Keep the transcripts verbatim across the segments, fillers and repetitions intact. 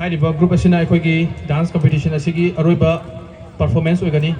ꯍꯥꯏꯔꯤꯕ ꯒ꯭ꯔꯨꯞ ꯑꯁꯤꯅ ꯑꯩꯈꯣꯏꯒꯤ ꯗꯥꯟꯁ ꯀꯝꯄꯤꯇꯤꯁꯟ ꯑꯁꯤꯒꯤ ꯑꯔꯣꯏꯕ ꯄꯔꯐꯣꯔꯃꯦꯟꯁ ꯑꯣꯏꯒꯅꯤ꯫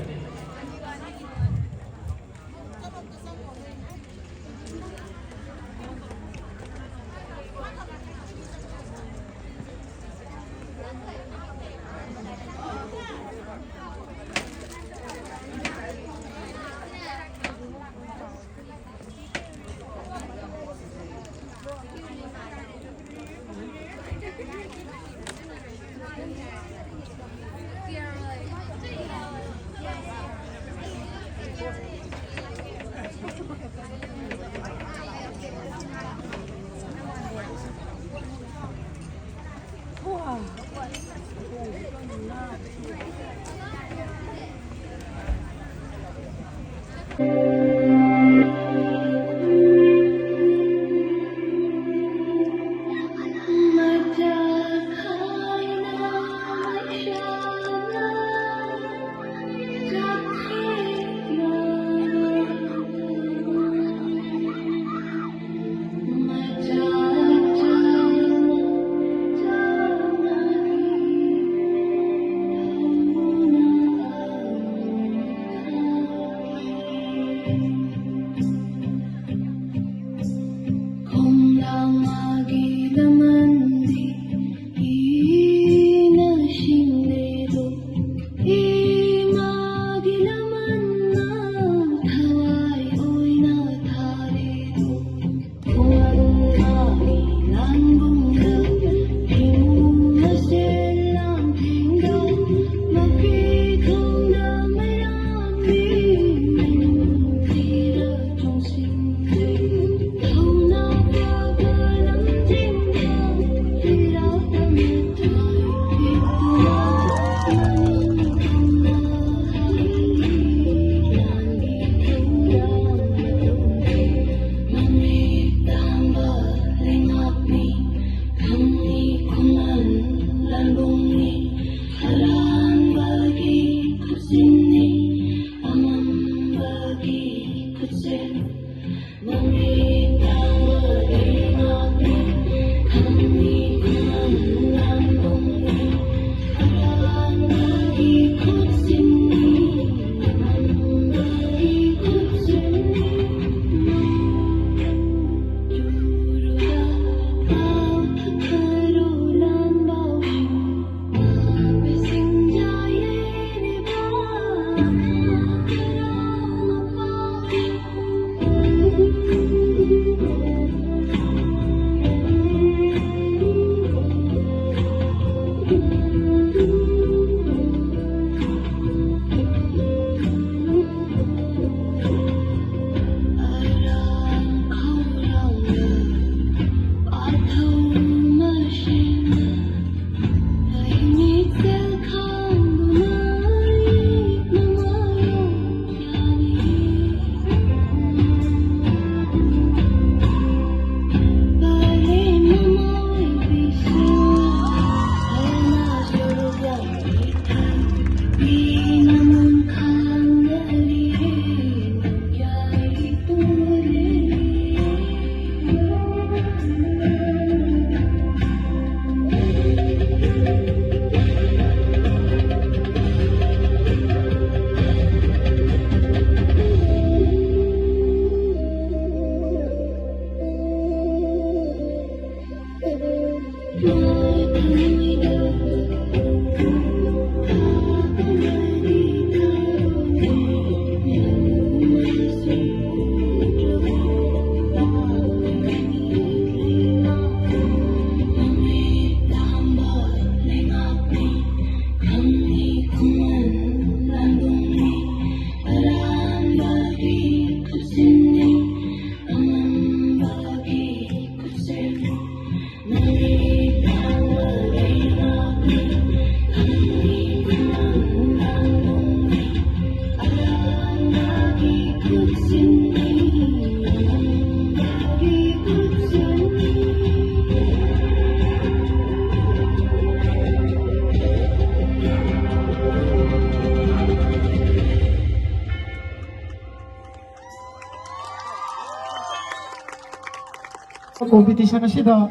ꯀꯣꯝꯄꯤꯇꯤꯁꯟ ꯑꯁꯤꯗ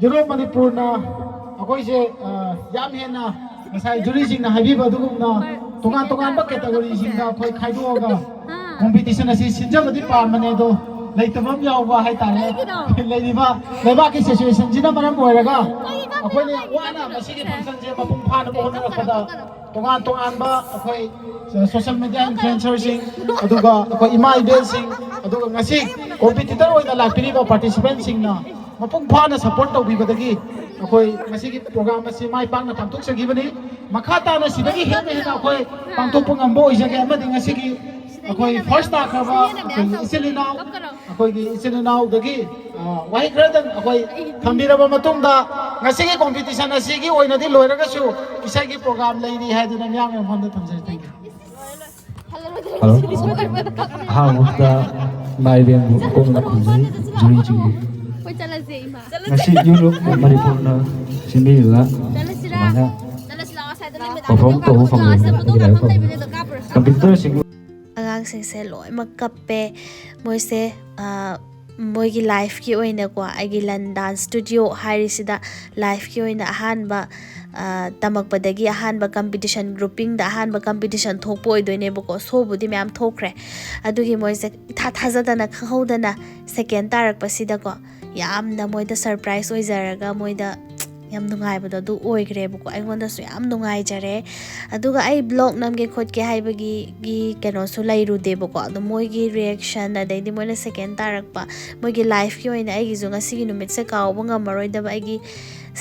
ꯌꯨꯔꯣꯞ ꯃꯅꯤꯄꯨꯔꯅ ꯑꯩꯈꯣꯏꯁꯦ, ꯑ, ꯌꯥꯝ ꯍꯦꯟꯅ ꯉꯁꯥꯏ ꯖꯨꯔꯤꯁꯤꯡꯅ ꯍꯥꯏꯕꯤꯕ ꯑꯗꯨꯒꯨꯝꯅ ꯇꯣꯉꯥꯟ ꯇꯣꯉꯥꯟꯕ ꯀꯦꯇꯥꯒꯣꯔꯤꯁꯤꯡꯗ ꯑꯩꯈꯣꯏ ꯈꯥꯏꯗꯣꯛꯑꯒ ꯀꯣꯝꯄꯤꯇꯤꯁꯟ ꯑꯁꯤ ꯁꯤꯟꯖꯕꯗꯤ ꯄꯥꯝꯕꯅꯦ, ꯑꯗꯣ ꯂꯩꯇꯕ ꯑꯃ ꯌꯥꯎꯕ ꯍꯥꯏꯇꯥꯔꯦ꯫ ꯂꯩꯔꯤꯕ ꯂꯩꯕꯥꯛꯀꯤ ꯁꯤꯆꯨꯋꯦꯁꯟꯁꯤꯅ ꯃꯔꯝ ꯑꯣꯏꯔꯒ ꯑꯩꯈꯣꯏꯅ ꯋꯥꯅ ꯃꯁꯤꯒꯤ ꯐꯪꯁꯟꯁꯦ ꯃꯄꯨꯡ ꯐꯥꯅꯕ ꯍꯣꯠꯅꯔꯛꯄꯗ ꯇꯣꯉꯥꯟ ꯇꯣꯉꯥꯟꯕ ꯑꯩꯈꯣꯏ ꯁꯣꯁꯤꯌꯦꯜ ꯃꯦꯗꯤꯌꯥ ꯏꯟꯐ꯭ꯂꯨꯌꯦꯟꯁꯔꯁꯤꯡ, ꯑꯗꯨꯒ ꯑꯩꯈꯣꯏ ꯏꯃꯥ ꯏꯕꯦꯜꯁꯤꯡ, ꯑꯗꯨꯒ ꯉꯁꯤ ꯀꯣꯝꯄꯤꯇꯤꯇꯔ ꯑꯣꯏꯅ ꯂꯥꯛꯄꯤꯔꯤꯕ ꯄꯥꯔꯇꯤꯁꯤꯄꯦꯟꯁꯤꯡꯅ ꯃꯄꯨꯡ ꯐꯥꯅ ꯁꯄꯣꯔꯠ ꯇꯧꯕꯤꯕꯗꯒꯤ ꯑꯩꯈꯣꯏ ꯉꯁꯤꯒꯤ ꯄ꯭ꯔꯣꯒ꯭ꯔꯥꯝ ꯑꯁꯤ ꯃꯥꯏ ꯄꯥꯛꯅ ꯄꯥꯡꯊꯣꯛꯆꯈꯤꯕꯅꯤ꯫ ꯃꯈꯥ ꯇꯥꯅ ꯁꯤꯗꯒꯤ ꯍꯦꯟꯅ ꯍꯦꯟꯅ ꯑꯩꯈꯣꯏ ꯄꯥꯡꯊꯣꯛꯄ ꯉꯝꯕ ꯑꯣꯏꯖꯒꯦ꯫ ꯑꯃꯗꯤ ꯉꯁꯤꯒꯤ ꯑꯩꯈꯣꯏ ꯐꯥꯔꯁ ꯇꯥꯈ꯭ꯔꯕ ꯑꯩꯈꯣꯏꯒꯤ ꯏꯆꯤꯜ ꯏꯅꯥꯎ, ꯑꯩꯈꯣꯏꯒꯤ ꯏꯆꯤꯜ ꯏꯅꯥꯎꯗꯒꯤ, ꯑ, ꯋꯥꯍꯩ ꯈꯔꯗꯪ ꯑꯩꯈꯣꯏ ꯊꯝꯕꯤꯔꯕ ꯃꯇꯨꯡꯗ, ꯉꯁꯤꯒꯤ ꯀꯣꯝꯄꯤꯇꯤꯁꯟ ꯑꯁꯤꯒꯤ ꯑꯣꯏꯅꯗꯤ ꯂꯣꯏꯔꯒꯁꯨ ꯏꯁꯩꯒꯤ ꯄ꯭ꯔꯣꯒ꯭ꯔꯥꯝ ꯂꯩꯔꯤ ꯍꯥꯏꯗꯨꯅ ꯃꯤꯌꯥꯝꯒꯤ ꯃꯐꯝꯗ ꯊꯝꯖꯔꯤ꯫ Thank you. ꯍꯜꯂꯣ꯫ ꯑꯍꯥꯟꯕꯃꯛꯇ ꯏꯃꯥ ꯏꯕꯦꯟꯕꯨ ꯏꯀꯣꯛꯅꯅ ꯈꯨꯔꯨꯝꯖꯔꯤ, ꯖꯨꯔꯤꯁꯤꯡꯕꯨ꯫ ꯉꯁꯤ ꯌꯨꯔꯣꯞ ꯃꯅꯤꯄꯨꯔꯅ ꯁꯤꯟꯕꯤꯔꯤꯕ ꯁꯨꯃꯥꯏꯅ ꯄꯔꯐꯣꯔꯝ ꯇꯧꯕ ꯐꯪꯂꯤꯕ ꯑꯩꯒꯤ ꯂꯥꯏꯕꯛ ꯐꯕ ꯀꯝꯄꯤꯇꯤꯇꯔꯁꯤꯡ꯫ ꯑꯉꯥꯡꯁꯤꯡꯁꯦ ꯂꯣꯏꯅꯃꯛ ꯀꯞꯄꯦ꯫ ꯃꯣꯏꯁꯦ, ꯑ, ꯃꯣꯏꯒꯤ ꯂꯥꯏꯐꯀꯤ ꯑꯣꯏꯅꯀꯣ, ꯑꯩꯒꯤ ꯂꯟ ꯗꯥꯟꯁ ꯁ꯭ꯇꯨꯗꯤꯑꯣ ꯍꯥꯏꯔꯤꯁꯤꯗ ꯂꯥꯏꯐꯀꯤ ꯑꯣꯏꯅ ꯑꯍꯥꯟꯕ, ꯑ, ꯇꯝꯃꯛꯄꯗꯒꯤ ꯑꯍꯥꯟꯕ ꯀꯝꯄꯤꯇꯤꯁꯟ, ꯒ꯭ꯔꯨꯞꯄꯤꯡꯗ ꯑꯍꯥꯟꯕ ꯀꯝꯄꯤꯇꯤꯁꯟ ꯊꯣꯛꯄ ꯑꯣꯏꯗꯣꯏꯅꯦꯕꯀꯣ꯫ ꯁꯣꯕꯨꯗꯤ ꯃꯌꯥꯝ ꯊꯣꯛꯈ꯭ꯔꯦ꯫ ꯑꯗꯨꯒꯤ ꯃꯣꯏꯁꯦ ꯏꯊꯥ ꯊꯥꯖꯗꯅ, ꯈꯪꯍꯧꯗꯅ ꯁꯦꯀꯦꯟ ꯇꯥꯔꯛꯄꯁꯤꯗꯀꯣ, ꯌꯥꯝꯅ ꯃꯣꯏꯗ ꯁꯔꯄ꯭ꯔꯥꯏꯁ ꯑꯣꯏꯖꯔꯒ, ꯃꯣꯏꯗ ꯌꯥꯝ ꯅꯨꯡꯉꯥꯏꯕꯗꯣ ꯑꯗꯨ ꯑꯣꯏꯈ꯭ꯔꯦꯕꯀꯣ꯫ ꯑꯩꯉꯣꯟꯗꯁꯨ ꯌꯥꯝ ꯅꯨꯡꯉꯥꯏꯖꯔꯦ꯫ ꯑꯗꯨꯒ ꯑꯩ ꯕ꯭ꯂꯣꯛ ꯅꯝꯒꯦ ꯈꯣꯠꯀꯦ ꯍꯥꯏꯕꯒꯤ ꯀꯩꯅꯣꯁꯨ ꯂꯩꯔꯨꯗꯦꯕꯀꯣ꯫ ꯑꯗꯣ ꯃꯣꯏꯒꯤ ꯔꯤꯌꯦꯛꯁꯟ, ꯑꯗꯩꯗꯤ ꯃꯣꯏꯅ ꯁꯦꯀꯦꯟ ꯇꯥꯔꯛꯄ, ꯃꯣꯏꯒꯤ ꯂꯥꯏꯐꯀꯤ ꯑꯣꯏꯅ ꯑꯩꯒꯤꯁꯨ ꯉꯁꯤꯒꯤ ꯅꯨꯃꯤꯠꯁꯦ ꯀꯥꯎꯕ ꯉꯝꯃꯔꯣꯏꯗꯕ, ꯑꯩꯒꯤ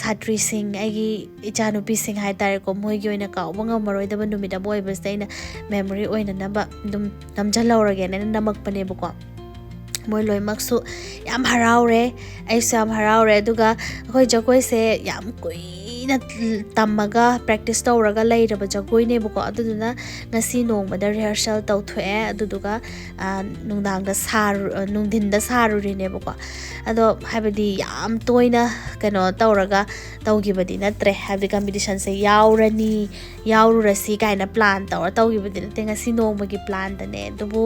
ꯁꯥꯇ꯭ꯔꯤꯁꯤꯡ, ꯑꯩꯒꯤ ꯏꯆꯥꯅꯨꯄꯤꯁꯤꯡ ꯍꯥꯏꯇꯥꯔꯦꯀꯣ, ꯃꯣꯏꯒꯤ ꯑꯣꯏꯅ ꯀꯥꯎꯕ ꯉꯝꯃꯔꯣꯏꯗꯕ ꯅꯨꯃꯤꯠ ꯑꯃ ꯑꯣꯏꯕꯁꯤꯗ ꯑꯩꯅ ꯃꯦꯃꯣꯔꯤ ꯑꯣꯏꯅꯅꯕ ꯑꯗꯨꯝ ꯅꯝꯁꯤꯜꯍꯧꯔꯒꯦꯅ ꯑꯩꯅ ꯅꯝꯃꯛꯄꯅꯦꯕꯀꯣ꯫ ꯃꯣꯏ ꯂꯣꯏꯅꯃꯛꯁꯨ ꯌꯥꯝ ꯍꯔꯥꯎꯔꯦ, ꯑꯩꯁꯨ ꯌꯥꯝ ꯍꯔꯥꯎꯔꯦ꯫ ꯑꯗꯨꯒ ꯑꯩꯈꯣꯏ ꯖꯒꯣꯏꯁꯦ ꯌꯥꯝ ꯀꯨꯏꯅ ꯇꯝꯃꯒ ꯄ꯭ꯔꯦꯛꯇꯤꯁ ꯇꯧꯔꯒ ꯂꯩꯔꯕ ꯖꯒꯣꯏꯅꯦꯕꯀꯣ꯫ ꯑꯗꯨꯗꯨꯅ ꯉꯁꯤ ꯅꯣꯡꯃꯗ ꯔꯤꯍꯔꯁꯦꯜ ꯇꯧꯊꯣꯛꯑꯦ꯫ ꯑꯗꯨꯗꯨꯒ ꯅꯨꯡꯗꯥꯡꯗ ꯁꯥꯔꯨ ꯅꯨꯡꯊꯤꯟꯗ ꯁꯥꯔꯨꯔꯤꯅꯦꯕꯀꯣ꯫ ꯑꯗꯣ ꯍꯥꯏꯕꯗꯤ ꯌꯥꯝ ꯇꯣꯏꯅ ꯀꯩꯅꯣ ꯇꯧꯔꯒ ꯇꯧꯈꯤꯕꯗꯤ ꯅꯠꯇ꯭ꯔꯦ꯫ ꯍꯥꯏꯕꯗꯤ ꯀꯝꯄꯤꯇꯤꯁꯟꯁꯦ ꯌꯥꯎꯔꯅꯤ, ꯌꯥꯎꯔꯨꯔꯁꯤ ꯀꯥꯏꯅ ꯄ꯭ꯂꯥꯟ ꯇꯧꯔ ꯇꯧꯈꯤꯕꯗꯤ ꯅꯠꯇꯦ꯫ ꯉꯁꯤ ꯅꯣꯡꯃꯒꯤ ꯄ꯭ꯂꯥꯟꯗꯅꯦ꯫ ꯑꯗꯨꯕꯨ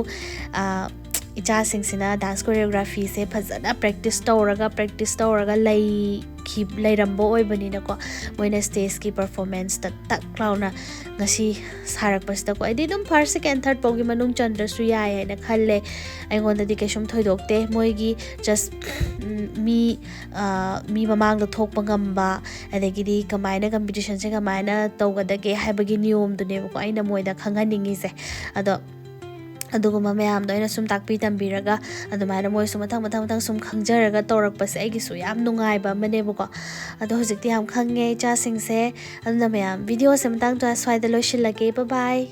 ꯏꯆꯥꯁꯤꯡꯁꯤꯅ ꯗꯥꯟꯁ ꯀꯣꯔꯤꯌꯣꯒ꯭ꯔꯥꯐꯤꯁꯦ ꯐꯖꯅ ꯄ꯭ꯔꯦꯛꯇꯤꯁ ꯇꯧꯔꯒ, ꯄ꯭ꯔꯦꯛꯇꯤꯁ ꯇꯧꯔꯒ ꯂꯩꯈꯤ ꯂꯩꯔꯝꯕ ꯑꯣꯏꯕꯅꯤꯅꯀꯣ, ꯃꯣꯏꯅ ꯁ꯭ꯇꯦꯖꯀꯤ ꯄꯔꯐꯣꯔꯃꯦꯟꯁꯇ ꯇꯛ ꯂꯥꯎꯅ ꯉꯁꯤ ꯁꯥꯔꯛꯄꯁꯤꯗꯀꯣ, ꯑꯩꯗꯤ ꯑꯗꯨꯝ ꯐꯥꯔꯁ, ꯁꯦꯀꯦꯟ, ꯊꯥꯔꯠ ꯐꯥꯎꯒꯤ ꯃꯅꯨꯡ ꯆꯟꯗ꯭ꯔꯁꯨ ꯌꯥꯏ ꯍꯥꯏꯅ ꯈꯜꯂꯦ꯫ ꯑꯩꯉꯣꯟꯗꯗꯤ ꯀꯩꯁꯨꯝ ꯊꯣꯏꯗꯣꯛꯇꯦ꯫ ꯃꯣꯏꯒꯤ ꯖꯁ ꯃꯤ ꯃꯤ ꯃꯃꯥꯡꯗ ꯊꯣꯛꯄ ꯉꯝꯕ, ꯑꯗꯒꯤꯗꯤ ꯀꯃꯥꯏꯅ ꯀꯝꯄꯤꯇꯤꯁꯟꯁꯦ ꯀꯃꯥꯏꯅ ꯇꯧꯒꯗꯒꯦ ꯍꯥꯏꯕꯒꯤ ꯅꯤꯌꯣꯝꯗꯨꯅꯦꯕꯀꯣ ꯑꯩꯅ ꯃꯣꯏꯗ ꯈꯪꯍꯟꯅꯤꯡꯉꯤꯁꯦ꯫ ꯑꯗꯣ ꯑꯗꯨꯒꯨꯝꯕ ꯃꯌꯥꯝꯗꯣ ꯑꯩꯅ ꯁꯨꯝ ꯇꯥꯛꯄꯤ ꯇꯝꯕꯤꯔꯒ, ꯑꯗꯨꯃꯥꯏꯅ ꯃꯣꯏꯁꯨ ꯃꯊꯪ ꯃꯊꯪ ꯃꯊꯪ ꯁꯨꯝ ꯈꯪꯖꯔꯒ ꯇꯧꯔꯛꯄꯁꯦ ꯑꯩꯒꯤꯁꯨ ꯌꯥꯝ ꯅꯨꯡꯉꯥꯏꯕ ꯑꯃꯅꯦꯕꯀꯣ꯫ ꯑꯗꯣ ꯍꯧꯖꯤꯛꯇꯤ ꯌꯥꯝ ꯈꯪꯉꯦ ꯏꯆꯥꯁꯤꯡꯁꯦ꯫ ꯑꯗꯨꯅ ꯃꯌꯥꯝ, ꯚꯤꯗꯤꯑꯣꯁꯦ ꯃꯇꯥꯡꯗ ꯁ꯭ꯋꯥꯏꯗ ꯂꯣꯏꯁꯤꯜꯂꯒꯦ꯫ Bye bye꯫